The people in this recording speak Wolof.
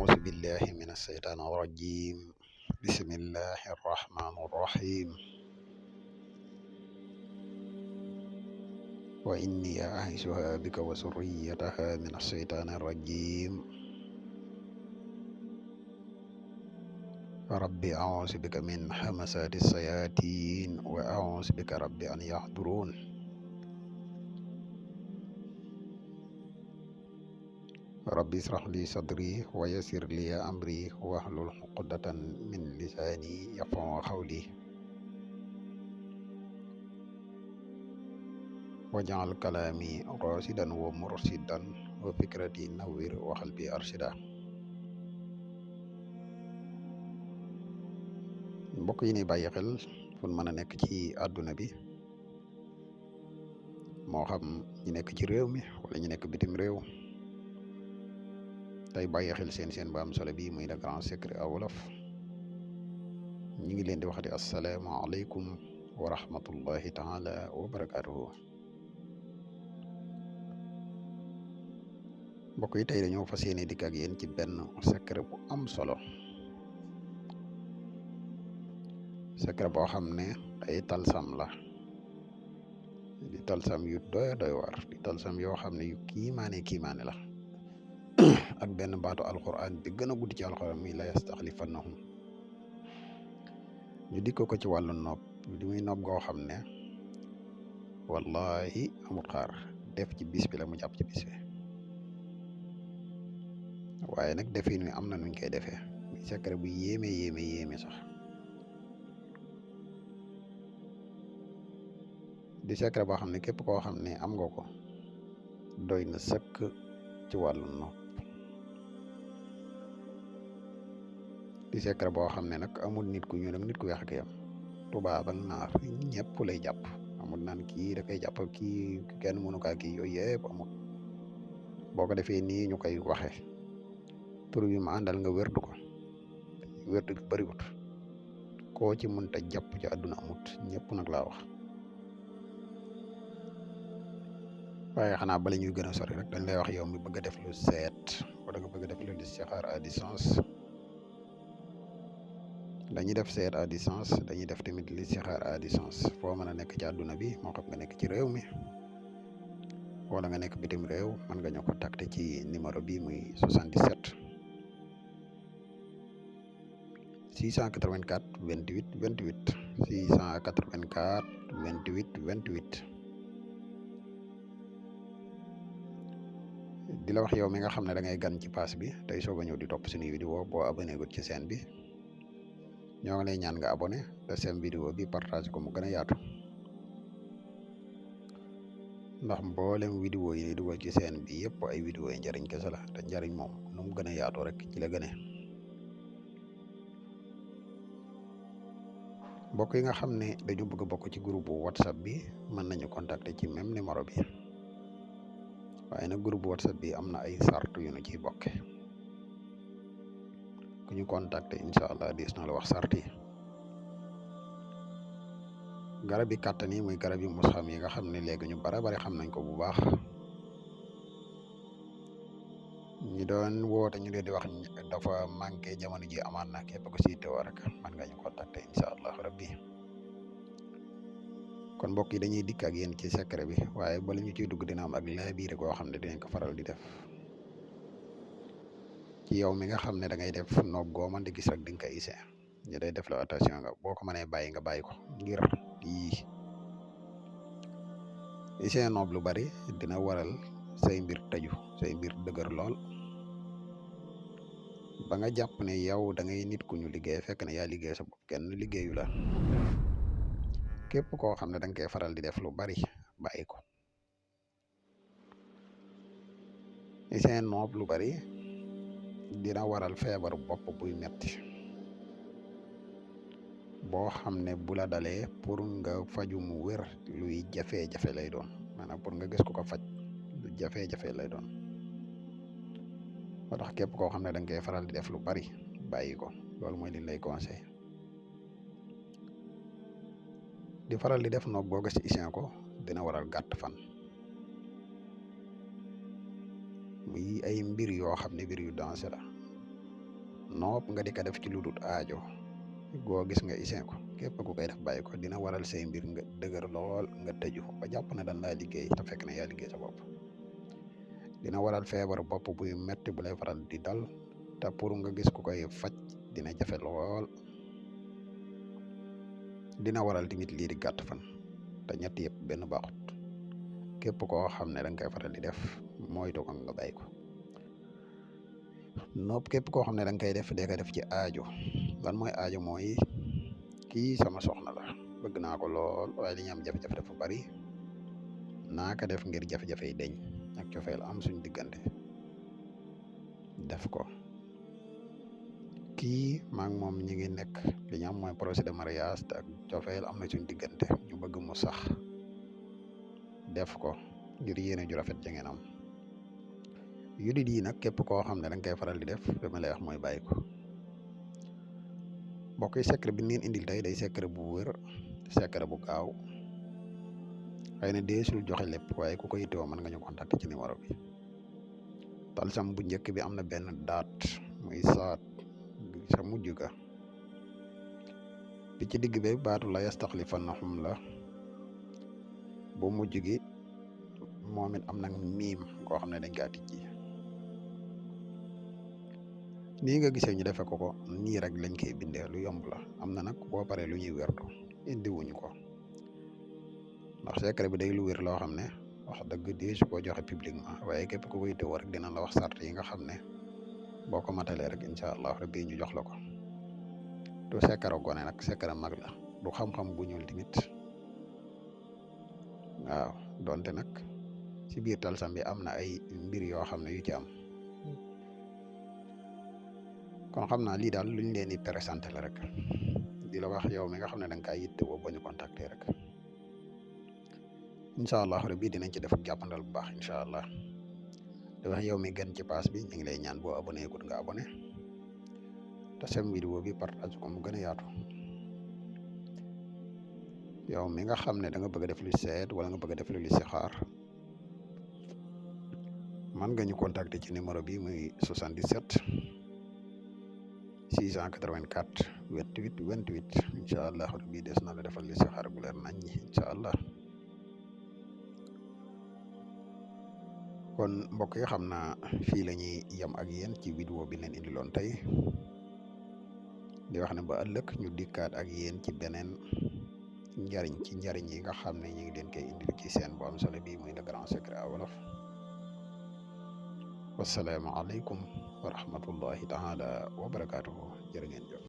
أعوذ بالله من الشيطان الرجيم. بسم الله الرحمن الرحيم. وإني أعيذها بك وذريتها من الشيطان الرجيم. ربي أعوذ بك من همزات الشياطين وأعوذ بك ربي أن يحضرون. ربي اشرح لي صدري ويسر لي أمري واحلل عقدة من لساني يفقهوا قولي واجعل كلامي راشدا ومرشدا وفكرتي نوّر وقلبي أرشدا. mbokk yi ni bàyyi xel fu mën a nekk ci àdduna bi moo xam ñi nekk ci réew mi wala ñu nekk bitim réew tey bàyyi xel seen ba am solo bi muy le grand secret à wolof ñi ngi leen di waxati asalaamaaleykum wa rahmatullahi taala wa barakaatuhu. mbokk yi tey dañoo fas yéene dikk ak yéen ci benn secret bu am solo, secret boo xam ne ay talsam la, di talsam yu doy war, di talsam yoo xam ne yu kiimaane la ak benn baatu alquran bi gën a guddi ci alquran muy la yastaxlifannahum. ñu dikko ko ci wàllu nopp, di muy nopp goo xam ne wallahi amut xaar, def ci bis bi la mu jàpp ci bis bi, waaye nag defin wi am na nuñ koy defee muy secret bu yéeme sax. di secret boo xam ne képp koo xam ne am nga ko doy na sëkk ci wàllu nopp. di secret boo xam ne nag amul nit ku ñuul ak nit ku weex ak yam, tubaab ak naar ñëpp lay jàpp. amul naan kii da koy jàpp kii kenn mënu kaa kii, yooyu yëpp amul. boo ko defee nii ñu koy waxe tur bi ma àndal nga wérdu ko, wérdu gi bëriwut, koo ci mënta jàpp ci àdduna amut, ñëpp nag laa wax. waaye xanaa bala ñuy gën a sori rek dañ lay wax yow mi bëgg a def lu seet wala nga bëgg a def lu listixaar à distance. dañuy def seet à distance, dañuy def tamit listixaar à distance foo mën a nekk ci àdduna bi, moo xam nga nekk ci réew mi wala nga nekk bitim réew, mën nga ñu contacter ci numéro bi muy 77 684 28 28 684 28 28. di la wax yow mi nga xam ne da ngay gan ci pass bi tey soog a ñëw di topp suñuy vidéo, boo abonné gut ci chaîne bi ñoo ngi lay ñaan nga abonné te seen vidéo bi partage ko mu gën a yaatu, ndax mboolem vidéo yi ni dugal ci chaîne bi yëpp ay vidéo yi njariñ kese la, te njariñ moom nu mu gën a yaatu rek ci la gëne. mbokk yi nga xam ne dañu bëgg a bokk ci groupe WhatsApp bi mën nañu contacter ci même numéro bi, waaye nag groupe WhatsApp bi am na ay sart yu ñu ciy bokke. ku ñu contacter incha allah dis na la wax sart yi. garab yi kàttan yi muy garab yi musxam yi nga xam ne léegi ñu bari xam nañ ko bu baax, ñi doon woote ñu leen di wax dafa manqué jamono ji amaat na, képp ko si teewoo rek man nga ñu contacter incha allah rabbi. kon mbokk yi dañuy dikk ak yéen ci secret bi, waaye bala ñu ciy dugg dina am ak laabiire goo xam ne dinañ ko faral di def ci yow mi nga xam ne da ngay def nopp goo man di gis rek di nga ko ise ñu day def la attention nga, boo ko mënee bàyyi nga bàyyi ko, ngir yii ise nopp lu bari dina waral say mbir tëju, say mbir dëgër lool ba nga jàpp ne yow da ngay nit ku ñu liggéey, fekk ne yaa liggéey sa bopp, kenn liggéeyu la. képp koo xam ne da nga koy faral di def lu bari bàyyi ko. seen noob lu bari dina waral feebaru bopp buy metti boo xam ne bu la dalee pour nga faju mu wér luy jafe-jafe lay doon, maanaam pour nga gis ko ko faj lu jafe-jafe lay doon. moo tax képp koo xam ne da nga koy faral di def lu bari bàyyi ko, loolu mooy li lay conseil. di faral di def noog boo gis isien ko dina waral gàtt fan, muy ay mbir yoo xam ne mbir yu danger la. nopp nga di ko def ci lu dul aajo goo gis nga isin ko képp ku koy def bàyyi ko dina waral say mbir nga dëgër lool nga tëju ba jàpp ne dañ laa liggéey te fekk na yaa liggéey sa bopp dina waral feebar bopp buy metti bu lay faral di dal te pour nga gis ku koy faj dina jafe lool dina waral tamit lii di gàtt fan te ñett yëpp benn baaxut képp koo xam ne da nga koy faral di def moytu ko nga bàyyi ko nopp képp koo xam ne da nga koy def dee ko def ci aajo lan mooy aajo mooy kii sama soxna la bëgg naa ko lool waaye li ñu am jafe-jafe dafa bari naa ko def ngir jafe-jafe yi deñ ak cofeel am suñ diggante def ko kii maak moom ñi ngi nekk li ñu am mooy projet de mariage te ak cofeel am na suñ diggante ñu bëgg mu sax def ko ngir yéene ju rafet ja ngeen am yu di yi nag képp koo xam ne da nga koy faral di def li ma lay wax mooy bàyyi ko mbokk yi secret bi neen indil tey day secret bu wër secret bu gaaw xëy na deesul joxe lépp waaye ku ko yittewoo mën nga ñu contacter ci numéro bi talsam bu njëkk bi am na benn date muy saat sa mujj ga bi ci digg bi baatu la yastaxlifannahum la bu mujj gi moom it am nag miim koo xam ne dañ kaa tijji nii nga gisee ñu defe ko nii rek lañ koy bindee lu yomb la am na nag boo paree lu ñuy werdu indi wuñu ko ndax secret bi day lu wér loo xam ne wax dëgg di su ko joxe publiquement waaye képp ku koy teewoo rek dina la wax sart yi nga xam ne boo ko matalee rek incha allah rabbi ñu jox la ko du secret gone nag secret mag la du xam-xam bu ñuul tamit waaw donte nag ci biir talsam bi am na ay mbir yoo xam ne yu ci am kon xam naa lii daal luñ leen di présenté la rek di la wax yow mi nga xam ne da nga kaa yitte woo ba ñu contacter rek incha allah rabbi dinañ ci def jàppandal bu baax incha allah di wax yow mi gën ci pass bi ñu ngi lay ñaan boo abonné gut nga abonné te sem vidéo bi partage ko mu gën a yaatu yow mi nga xam ne da nga bëgg a def lu seet wala nga bëgg a def lu listixaar man nga ñu contacter ci numéro bi muy 77 684 28 28 incha allah rabbi des na la defal listixaar gu leer nañ incha allah kon mbokk yi xam naa fii la ñuy yem ak yéen ci vidéo bi leen indiloon tey di wax ne ba ëllëg ñu dikkaat ak yéen ci beneen njariñ ci njariñ yi nga xam ne ñu ngi leen koy indil ci seen bu am solo bi muy le grand secret à wolof wassalaamu aleykum wa rahmatullahi taala wa barakaatuhu jërë ngeen jëf